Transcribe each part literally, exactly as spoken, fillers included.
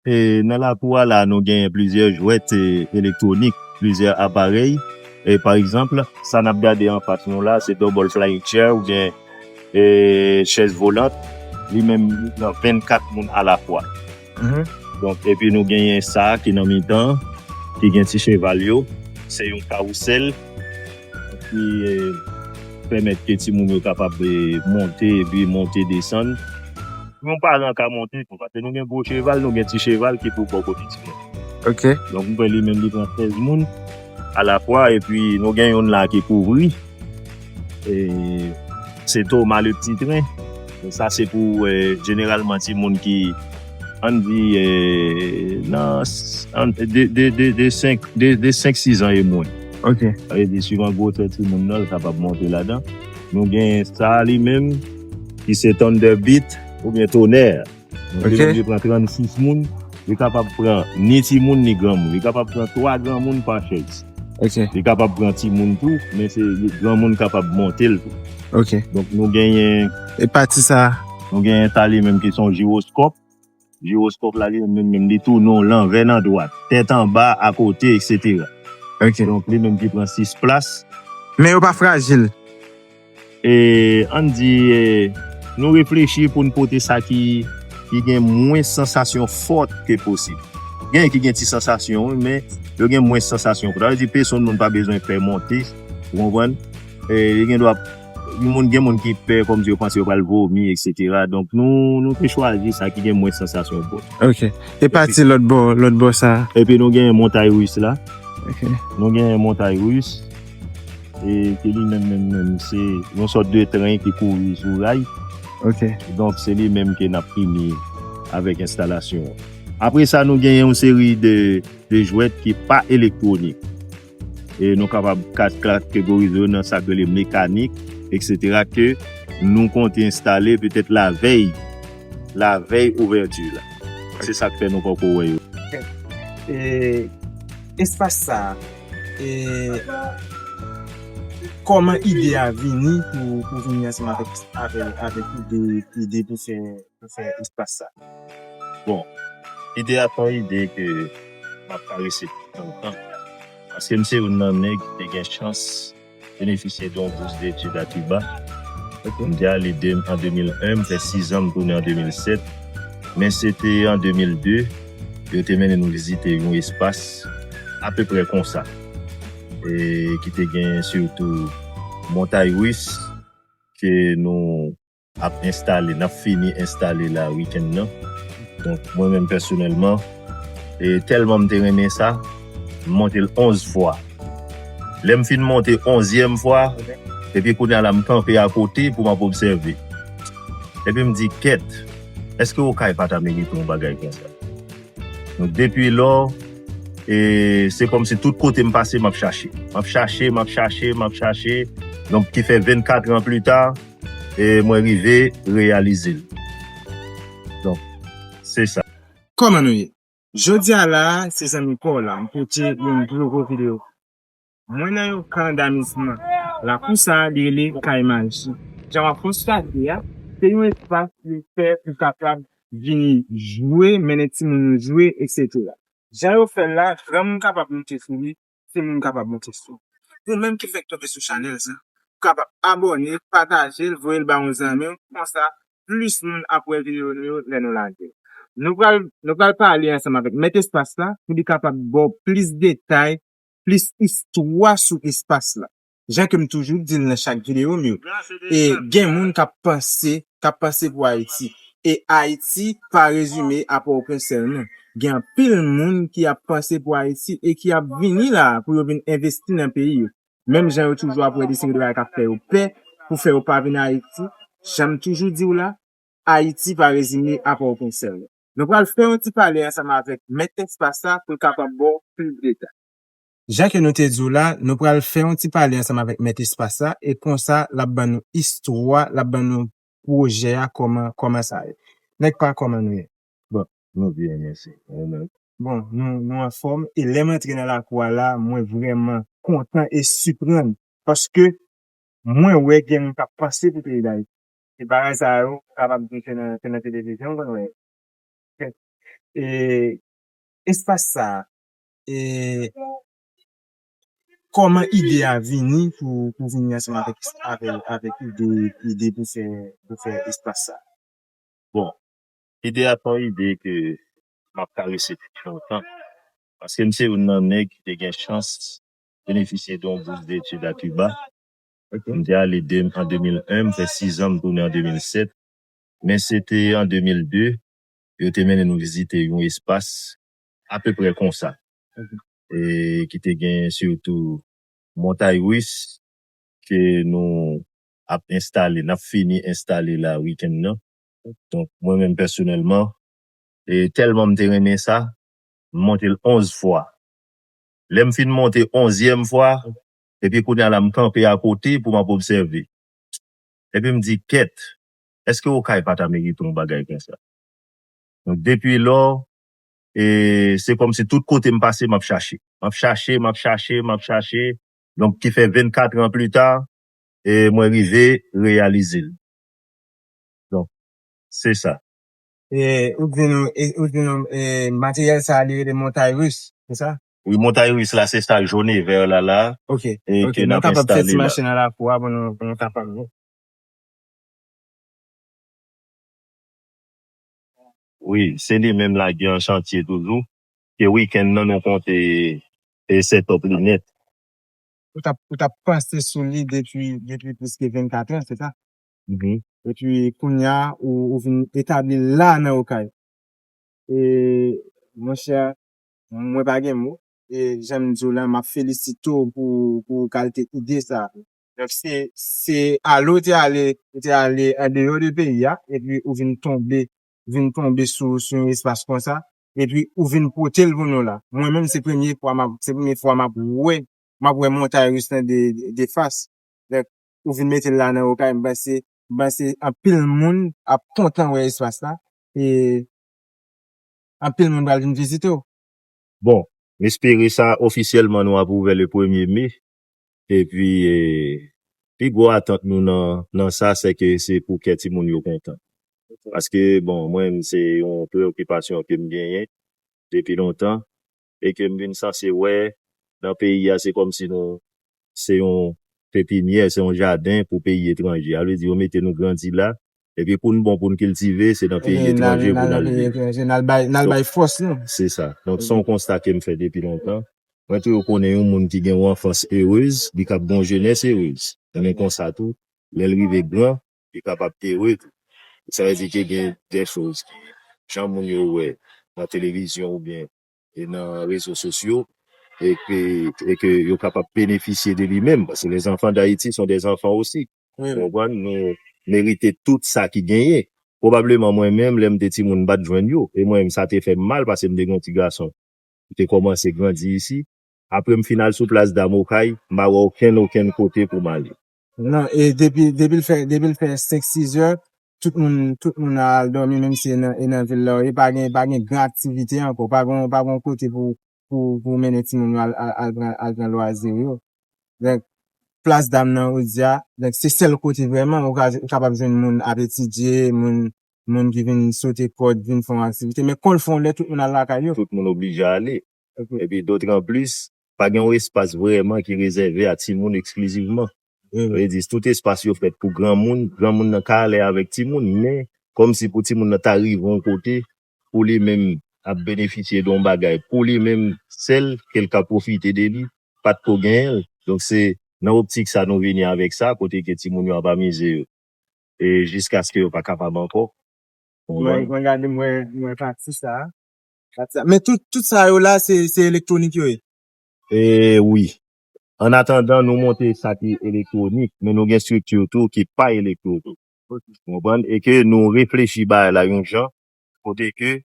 E nan lakou a la, nou genyen plizyè jwèt e, elektwonik, plizyè aparèy. E pa egzanp, sa n ap gade anfas nou la, se double flying chair oubyen e, chèz volant. Li menm li pran vennkat moun alafwa. Donk, epi nou genyen sa ki nan mitan, ki gen ti cheval yo. Se yon kawousèl ki e, pèmèt ke timoun yo kapab e, monte epi monte desann. Yon paran ka monte tou, paske nou gen gwo cheval, nou gen ti cheval ki pou bò kote timoun. Ok. Donk, mwen li menm li pran sèz moun alafwa, epi nou gen youn la ki kouvri. E, se Thomas le Petit Train. Sa se pou e, jeneralman timoun ki, ann di, e, nan s- ann- de, de, de, de senk, de, de senk sizan e mwen. Ok. Sa vle di, swivan gwosè timoun nan, l kapab monte ladan. Nou gen sa li menm, ki se Thunderbeat oubyen Tonnerre. Donk, li Ok. menm li pran trannsis moun. Li kapab pran ni timoun ni granmoun. Li kapab pran twa granmoun pa chèz. Ok. Li kapab pran timoun tou, men se granmoun kapab monte l tou. Ok. Donk, nou genyen, E pati sa? Nou genyen sa li menm ki se yon jiwoskòp. Jiwoskòp la li menm, menm li tounen w lanvè nan dwat, tèt anba, akote, etsetera. Ok. Donk, li menm ki pran sis plas. Men yo pa frajil. E ann di, e, nou reflechi pou n pote sa ki, ki gen mwens sansasyon fòt ke posib. Gen ki gen ti sansasyon, wi, men yo gen mwens sansasyon fòt. Sa vle di, pèsonn moun pa bezwen pè monte, ou konprann? E, li gen dwa, moun, gen moun ki pè, kòmsi yo panse yo pral vomi, etsetera. Donk, nou, nou te chwazi sa ki gen mwens sansasyon fòt. Ok. E pati lòt bò, lòt bò sa? Epi nou gen montay ris la. Ok. Nou gen montay ris. E ke li menm, menm, menm, se yon sòt de tren ki kouri sou ray. Ok. Donk, se li menm ke n ap fini avèk enstalasyon an. Apre sa, nou gen yon seri de, de jwèt ki pa elektwonik. E nou kapab ka-, kategorize yo nan sa k rele mekanik, etsetera, ke nou konte enstale petèt lavèy, lavèy ouvèti la. Se sa k fè nou poko wè yo. E espas sa, e kòman ide a vini pou, pou vini ansanm avèk, avèk, avèk ide, ide pou fè, pou fè espas sa? Bon, ide a se yon ide ke m ap karese depi lontan. Paske m se youn nan nèg ki te gen chans benefisye de yon bous detid a Kiba. M te ale de, an de mil en, m fè sizan, m tounen an de mil sèt. Men se te an de mil de, yo te mennen nou vizite yon espas apeprè konsa. E ki te gen sitou montay ris ke nou ap enstale, n ap fini enstale la wikenn nan. Donk, mwen menm pèsonèlman, e tèlman m te renmen sa, m monte l onz fwa. Lè m fin monte onzyèm fwa, epi kounye a la, m kanpe akote pou m ap obsève. Epi m di, kèt, èske Okay pa ta merite yon bagay konsa? Donk, depi lò, e se kòmsi tout kote m pase, m ap chache. M ap chache, m ap chache, m ap chache. Donk, ki fè vennkat an pli ta, e mwen rive reyalize l. Donk, se sa. Kòman nou ye? Jodi a la, se zanmi pa w la, m pote yon nouvo videyo. Mwen nan yon kan damizman. Lakou sa a, li rele Kay Maji. Jan w ap konstate a, se yon espas li fè pou kapab vini jwe, mennen timoun yo jwe, etsetera. Jan yo fè l la, granmoun kapab monte sou li, timoun kapab monte sou li. Ou menm ki fèk tonbe sou chanèl sa, ou kapab abòne, pataje l, voye l ba yon zanmi w, konsa plis moun ap wè videyo nou yo lè nou lage. Nou pral, nou pral pale ansanm avèk mèt espas la pou li kapab ba w plis detay, plis istwa sou espas la. Jan ke m toujou di l nan chak videyo m yo, e gen moun k ap panse, k ap panse pou Ayiti. E Ayiti pa rezime a Pòtoprens sèlman. Gen anpil moun ki ap panse pou Ayiti e ki ap vini la pou yo vin envesti nan peyi yo. Menm jan yo toujou ap wè de seri de bagay k ap fè yo pè pou fè yo pa vin Ayiti, jan m toujou di w la, Ayiti pa rezime a Pòtoprens sèlman. Nou pral fè yon ti pale ansanm avèk mèt espas la pou l kapab ba w plis detay. Jan ke nou te di w la, nou pral fè yon ti pale ansanm avèk mèt espas la e konsa l ap ban nou istwa, l ap ban nou pwojè a, kòman, kòman sa ye. Nèg pa, kòman nou ye? Bon, nou byen, mèsi. Ou menm? Bon, nou, nou anfòm. E lè m antre nan lakou a la, mwen vrèman kontan e siprann. Paske mwen wè gen moun k ap panse pou peyi Dayiti. E bagay sa yo, kapab di se nan, se nan televizyon m konn wè. e, espas sa, e, kòman ide a vini pou, pou vini ansanm avèk, avèk, avèk ide, ide pou fè, pou fè espas sa? Bon, ide a se yon ide ke m ap karese depi lontan. Paske m se youn nan nèg ki te gen chans benefisye de yon bous detid a Kiba. M te ale de, an de mil en, m fè sizan, m tounen an de mil sèt. Men se te an de mil de, yo te mennen nou vizite yon espas apeprè konsa. E ki te gen sitou montay ris ke nou ap enstale, n ap fini enstale la wikenn nan. Donk, mwen menm pèsonèlman, e tèlman m te renmen sa, m monte l onz fwa. Lè m fin monte onzyèm fwa, epi kounye a la, m kanpe akote pou m ap obsève. Epi m di, kèt, èske Okay pa ta merite yon bagay konsa? Donk, depi lò, e se kòmsi tout kote m pase, m ap chache. M ap chache, m ap chache, m ap chache. Donk, ki fè vennkat an pli ta, e mwen rive reyalize l. Donk, se sa. E, ou di nou, e, ou di nou, e, materyèl sa a, li rele montay ris, se sa? Wi, montay ris la, se sa, jòn e vè la, la. Ok, e ok, ke n nou ap kapab fè enstale ti la. Machin nan lakou a pou nou, pou nou kapab. Wi, se li menm la ki an chantye toujou. Ke wikenn nan, nou konte e set up li nèt. Ou t ap, ou t ap panse sou li depi, depi plis ke vennkat an, se sa? Mhm. Epi kounye a, ou, ou vin etabli l la nan Okay. E, monchè, mwen pa gen mo. E, jan m di w la, m ap felisite w pou, pou kalite ide sa. Donk, se, se ale w te ale, ou te ale andeyò de peyi a, epi ou vin tonbe, vin tonbe sou, sou yon espas konsa, epi ou vin pote l pou nou la. Mwen menm, se premye fwa m ap, se premye fwa m ap wè, m ap wè montay ris lan de, de, de fas. Donk, ou vin mete l la nan Okay, m panse, m panse anpil moun ap kontan wè espas la. E anpil moun pral vin vizite w. Bon, m espere sa ofisyèlman nou ap ouvè le premye me. Epi, e, pi gwo atant nou nan, nan sa, se ke se pou kè timoun yo kontan. Paske, bon, mwen, se yon preyokipasyon ke m genyen depi lontan. E ke m vin sanse wè nan peyi a, se kòmsi nou, se yon pepinyè, se yon jaden pou peyi etranje. Sa vle di, yo mete nou grandi la, epi pou n bon, pou n kiltive, se nan peyi etranje pou n al viv. N al bay, n al bay fòs nou. Se sa. Donk, se yon konsta ke m fè depi lontan. Mwen toujou konnen yon moun ki gen yon anfans erez, li k ap gen yon jenès erez. Konnen konsa tou, lè l rive gran, li kapab ere tou. Sa vle di ke gen de choz ki, jan moun yo wè nan televizyon oubyen e nan rezo sosyo, e ke, e ke yo kapab benefisye de li menm, paske les enfants d'Haïti sont des enfants aussi. Wi, wi. Ou konprann? Nou merite tout sa ki genyen. Pwobableman, mwen menm, lè m te timoun, m pa t jwenn yo. E mwen menm, sa te fè m mal, paske m te gen yon ti gason ki te kòmanse grandi isi. Apre, m fin al sou plas dam Okay, m pa wè okenn, okenn kote pou m ale. Non, e depi, depi l fè, depi l fè senk, sis è, tout moun, tout moun al dòmi, menm si e nan, e nan vil la, e pa gen, pa gen gran aktivite ankò, pa gen, pa gen kote pou, pou, pou mennen timoun yo al, al, al pran, al pran lwazi yo. Donk, plas dam nan, ou di a, donk, se sèl kote vrèman ou ka, ou kapab jwenn moun ap etidye, moun, moun ki vin sote kòd, vin fè yon aktivite. Men kon l fè yon lè, tout moun al lakay yo. Tout moun oblije ale. Ok. Epi, dotranplis, pa gen yon espas vrèman ki rezève a timoun eksklizivman. Wi, wi. Sa vle di, tout espas yo fèt pou granmoun, granmoun nan ka alèz avèk timoun, men kòmsi pou timoun nan ta rive yon kote, pou li menm ap benefisye de yon bagay, pou li menm sèl ke l ka pwofite de li, pa t ko genyen l. Donk, se nan optik sa nou vini avèk sa, kote ke timoun yo ap amize yo. E jiskaske yo pa kapab ankò. Mwen, mwen gade, mwen, mwen pati sa. Pati sa. Men tout, tout sa yo la, se, se elektwonik yo ye? E wi. An atandan, nou monte sa ki elektwonik, men nou gen estrikti tou ki pa elektwonik. Ou konprann? E ke nou reflechi bagay la yon jan, kote ke,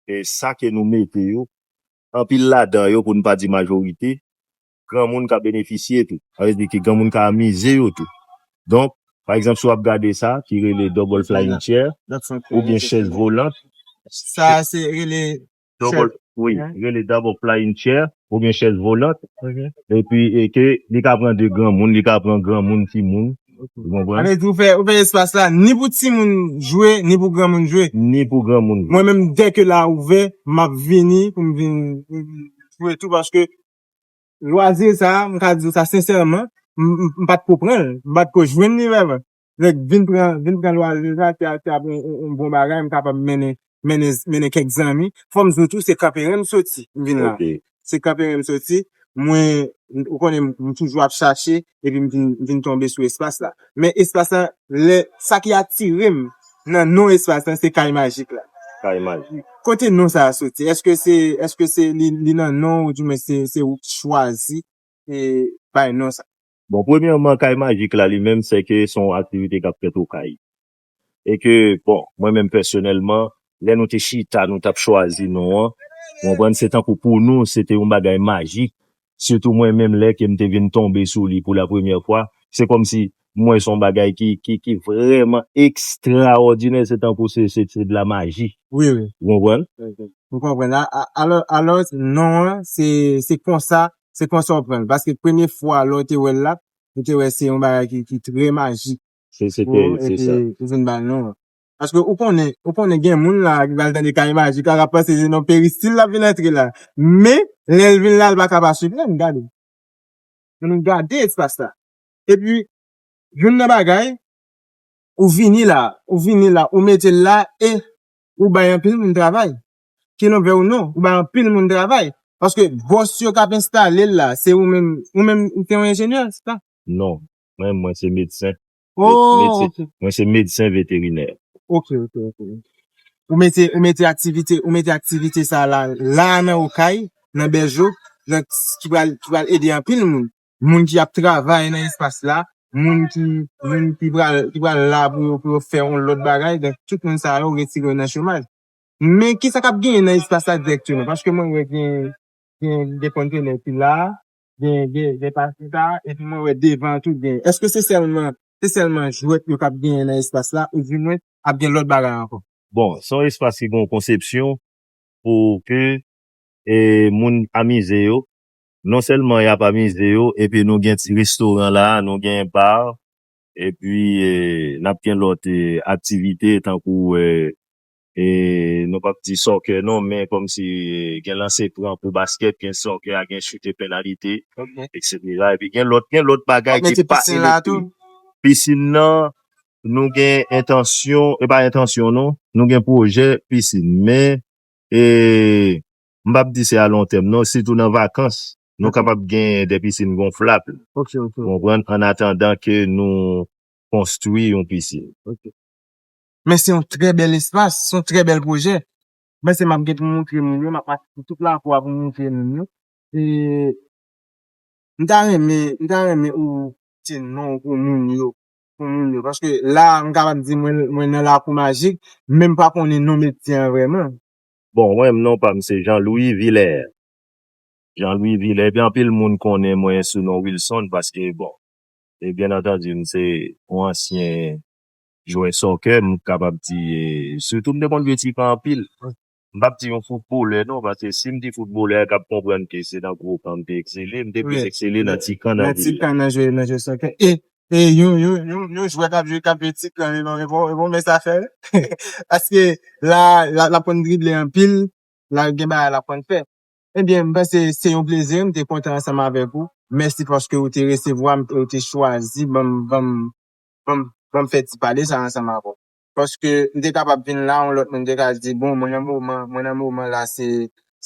e sa ke nou mete yo, anpil ladan yo, pou n pa di majorite, granmoun ka benefisye tou. Sa vle di ke granmoun ka amize yo tou. Donk, pa egzanp, si w ap gade sa, ki rele double flying chair, oubyen chèz volant. Sa, se rele double, wi, rele double flying chair, oubyen chèz volant. Ok. Epi, e ke li ka pran de granmoun, li ka pran granmoun, timoun. Ou konprann? Sa vle di ou fè, ou fè espas la ni pou timoun jwe, ni pou granmoun jwe. Ni pou granmoun jwe. Mwen menm, dèke la ouvè, m ap vini pou m vin, vin jwe tou, paske lwazi sa, m ka di w sa sensèman, m, m, m pa t ko pran l, m pa t ko jwenn li vrèman. Donk, vin pran, vin pran lwazi sa, se, se ap yon, yon, yon bon bagay, m kapab mennen, mennen, mennen kèk zanmi. Fò m di w tou, se Kanperen m soti, m vin la. Se Kanperen m soti, mwen, ou konnen m, m toujou ap chache, epi m vin, m vin tonbe sou espas la. Men espas la, lè, sa ki atire m nan non espas la, se Kay Majik la. Kay Majik. Kote non sa a soti? Èske se, èske se li, li nan non, ou di mwen se, se ou ki chwazi e bay non sa? Bon, premyèman, Kay Majik la, li menm, se ke se yon aktivite k ap fèt Okay. E ke, bon, mwen menm pèsonèlman, lè nou te chita, nou t ap chwazi non an, ou konprann, se tankou pou nou, se te yon bagay majik. Sitou mwen menm, lè ke m te vin tonbe sou li pou la premyè fwa, se kòmsi m wè se yon bagay ki, ki, ki vrèman ekstraòdinè, se tankou se, se, se de la maji. Wi, wi. Ou konprann? M konprann. A, a, alò, alò, non an, se, se konsa, se konsa w pran l. Paske premye fwa lè w te wè l la, ou te wè se yon bagay ki, ki trè majik. Se, se pou te, ou, se epi sa. Ou vin ba l non an. Paske ou konnen, ou konnen gen moun la ki pral tande Kay Majik la, k ap panse se nan peristil l ap vin antre la. Men, lè l vin la, l pa ka pa swiv, men gade. Ann gade espas la. Epi, youn nan bagay, ou vini la, ou vini la, ou mete l la, e ou bay anpil moun travay. Ke nou vle ou non, ou bay anpil moun travay. Paske bòs yo k ap enstale l la, se ou menm, ou menm, ou se yon enjenyè, se sa? Non, mwen, mwen se medsen. Oh, ok. Mwen se medsen veterinè. Ok, ok, ok. Ou mete, ou mete aktivite, ou mete aktivite sa la, la nan Okay, nan Bèjo, donk, ki pral, ki pral ede anpil moun. Moun ki ap travay nan espas la, moun ki, moun ki pral, ki pral la pou yo, pou yo fè yon lòt bagay, donk tout moun sa yo retire yo nan chomaj. Men kisa k ap genyen nan espas la dirèkteman? Paske mwen wè gen, gen, gen kontenè ki la, gen, gen, gen pastèta, epi mwen wè devan tou gen. Èske se sèlman, se sèlman jwèt yo k ap genyen nan espas la, oudimwen ap gen lòt bagay ankò? Bon, se yon espas ki gen yon konsepsyon pou ke, e, moun amize yo. Non sèlman y ap amize yo, epi nou gen ti restoran la, nou gen bar, epi, e, n ap gen lòt, e, aktivite tankou, e, e, nou p ap di soccer non, men kòmsi, e, gen lanse pran pou baskèt, gen soccer, gen chute penalite, etsetera. Epi gen lòt, gen lòt bagay ki pa elektrik. Pisin nan, nou gen entansyon, e pa entansyon non, nou gen pwojè pisin, men, e, m p ap di se a lon tèm non, sitou nan vakans, nou kapab gen de pisin gonflab. Ok, ok. Ou konprann? An atandan ke nou konstwi yon pisin. Ok. Men se yon trè bèl espas, se yon trè bèl pwojè. Mwen se m ap gen pou montre moun yo, m ap mache sou tout lakou a pou montre moun yo. E m ta renmen, m ta renmen ou ti non pou moun yo, pou moun yo. Paske la, m kapab di mwen, mwen nan Lakou Majik, men m pa konnen non medsen an vrèman. Bon, mwen, non pa m se Jean Louis Villers. Jean Louis Villers, epi anpil moun konnen mwen sou non Wilson, paske, bon, e byen antandi, m se yon ansyen jwè soccer, m kapab di, e, sitou m te konn jwe ti kan anpil. M p ap di yon foutbolè non, paske si m di foutbolè, k ap konprann ke se nan gwo kan m te eksele, m te plis eksele nan ti kan nan vil la. Nan ti kan nan jwe, nan jwe soccer. E, e yon, yon, yon, yon jwè k ap jwe, k ap jwe ti kan, e bon, e bon, e bon, men sa fè. Paske la, la, l ap konn drible anpil, la gen bagay l ap konn fè. Ebyen, m panse se yon plezi, m te kontan ansanm avèk ou. Mèsi paske ou te resevwa m, ou te chwazi ban m, ban m, ban m, ban m fè ti pale sa ansanm avè w. Paske m te kapab vin la, yon lòt moun te ka di, bon, mwen nan moman, mwen nan moman la, se,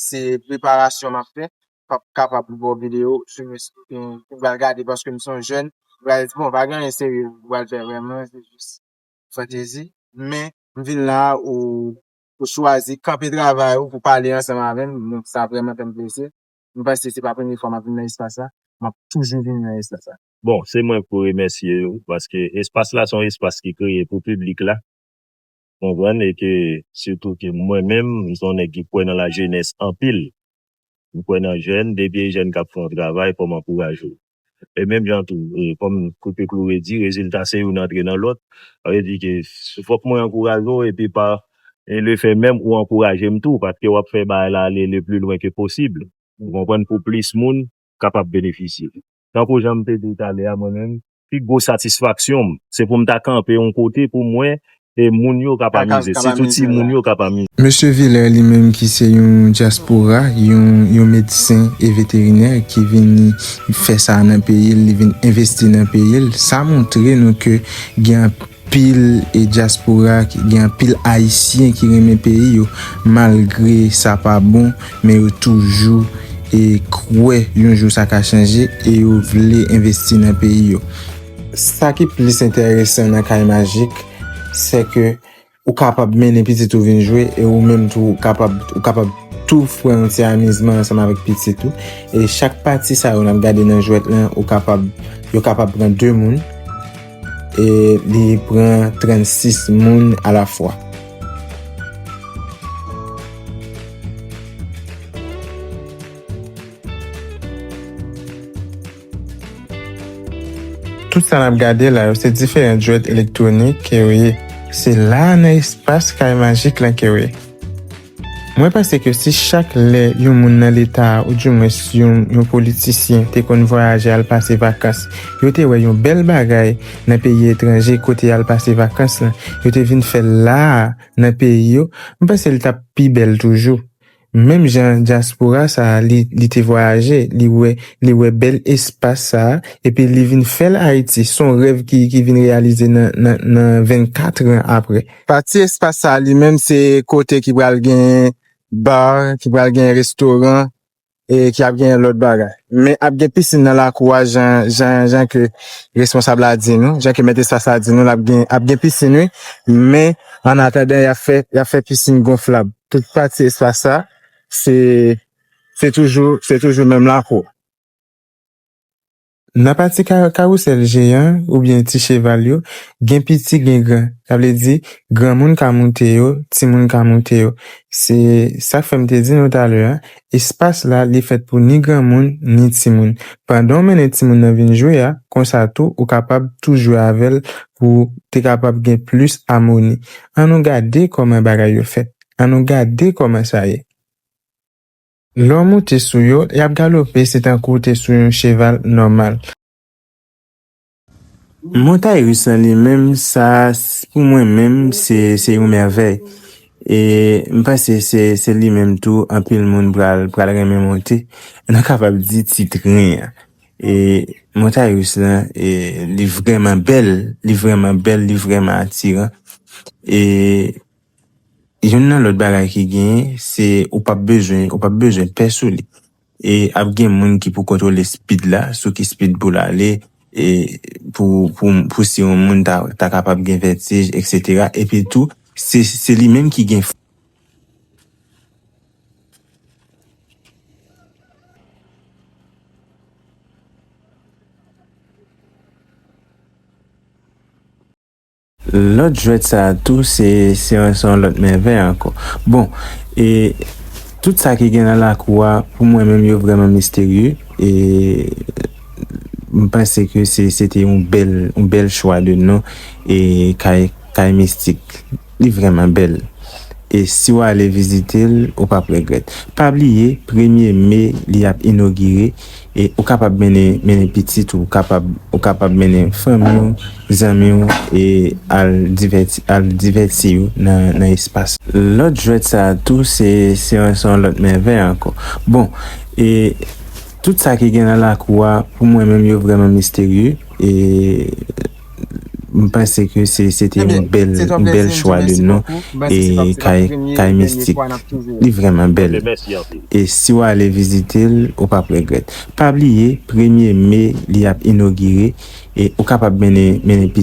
se preparasyon m ap fè, p ap kapab ba w videyo, sou, sou, sou, pou w al gade, paske m se yon jèn, m pral, bon, pa gen anyen serye pou w al fè vrèman, se jis fantezi. Men, m vin la, ou, ou chwazi kanpe travay ou pou pale ansanm avè m. Donk, sa vrèman fè m plezi. M panse se pa premye fwa m ap vin nan espas la. M ap toujou vin nan espas la. Bon, se mwen pou remèsye yo, paske espas la se yon espas ki kreye pou piblik la. Konprann, e ke, sitou ke mwen menm, m se yon nèg ki kwè nan lajenès anpil. M kwè nan jèn, depi e jèn k ap fè yon travay, fò m ankouraje w. E menm jan tou, e, kòm koupe klou redi, rezilta se youn antre nan lòt. Sa vle di ke s-, fòk mwen ankouraje w, epi pa, e le fè menm ou ankouraje m tou, paske w ap fè bagay la ale le pli lwen ke posib. Ou konprann, pou plis moun kapab benefisye. Tankou jan m te di w talè a, mwen menm, pi gwo satisfaksyon m. Se pou m ta kanpe yon kote pou mwen e moun yo k ap amize, sitou timoun yo k ap amize. Mesye Villers li menm ki se yon dyaspora, yon, yon medsen e veterinè ki vin fè sa nan peyi l, li vin envesti nan peyi l, sa montre nou ke gen anpil e dyaspora, gen anpil Ayisyen ki renmen peyi yo, malgre sa pa bon, men yo toujou e kwè yon jou sa ka chanje e yo vle envesti nan peyi yo. Sa ki plis enteresan nan Kay Majik, se ke ou kapab mennen pitit ou vin jwe e ou menm tou ou kapab, ou kapab tou pran yon ti amizman ansanm avèk pitit ou. E chak pati sa yo n ap gade nan jwèt lan, ou kapab, yo kapab pran de moun e li pran trannsis moun alafwa. Tout sa n ap gade la yo, se diferan jwèt elektwonik ke yo ye. Se la nan espas Kay Majik lan ke yo ye. Mwen panse ke si chak lè yon moun nan Leta a, oudimwens yon, yon politisyen, te konn vwayaje al pase vakans, yo te wè yon bèl bagay nan peyi etranje kote y al pase vakans lan, yo te vin fè l la a nan peyi yo, m panse l t ap pi bèl toujou. Menm jan dyaspora sa a, li, li te vwayaje, li wè, li wè bèl espas sa a, epi li vin fè l Ayiti. Se yon rèv ki, ki vin reyalize nan, nan, nan vennkat an apre. Pati espas sa a li menm, se kote ki pral gen bar, ki pral gen restoran, e ki ap gen lòt bagay. Men ap gen pisin nan lakou a, jan, jan, jan ke responsab la di nou, jan ke mèt espas la di nou, l ap gen, ap gen pisin, wi. Men, an atandan, y ap fè, y ap fè pisin gonflab. Tout pati espas sa, se, se toujou, se toujou menm lakou. Nan pati ka-, kawousèl jeyan oubyen ti cheval yo, gen piti, gen gran. Sa vle di, granmoun ka moute yo, timoun ka moute yo. Se sa k fè m te di nou talè a, espas la, li fèt pou ni granmoun, ni timoun. Pandan w mennen timoun nan vin jwe a, konsa tou, ou kapab tou jwe avè l pou te kapab gen plis amoni. Ann nou gade kòman bagay yo fèt. Ann nou gade kòman sa ye. Lè w moute sou yo, y ap galope, se tankou w te sou yon cheval nòmal. Montay ris lan li menm, sa, s-, pou mwen menm, se, se yon mèvèy. E m panse se, se li menm tou, anpil moun pral, pral renmen monte. Nou kapab di ti tren an. E montay ris lan, e, li vrèman bèl, li vrèman bèl, li vrèman atiran. E youn nan lòt bagay ki genyen, se ou p ap bezwen, ou p ap bezwen pè sou li. E ap gen moun ki pou kontwole speed la, sou ki speed pou l ale, e pou, pou, pou si yon moun ta, ta kapab gen vètij, et cetera. Epi tou, se, se li menm ki gen Lòt jwèt sa a tou, se, se, se yon lòt mèvèy ankò. Bon, e tout sa ki gen nan lakou a, pou mwen menm, yo vrèman misterye. E m panse ke se, se te yon bèl, yon bèl chwa de non, e kay, kay mistik. Li vrèman bèl. E si w ale vizite l, ou p ap regrèt. Pa bliye, premye me, li ap inogire, e ou kapab mennen, mennen pitit ou, ou kapab, ou kapab mennen fanmi w, zanmi w, e al divèti, al divèti yo nan, nan espas. Lòt jwèt sa a tou, se, se yon, se yon lòt mèvèy ankò. Bon, e tout sa ki gen nan lakou a, pou mwen menm, yo vrèman misterye, e m panse ke se, se te yon bèl, yon bèl chwa de non, e kay, kay mistik. Li vrèman bèl. E si w ale vizite l, ou p ap regrèt. Pa bliye, premye me, li ap inogire, e ou kapab mennen, mennen pitit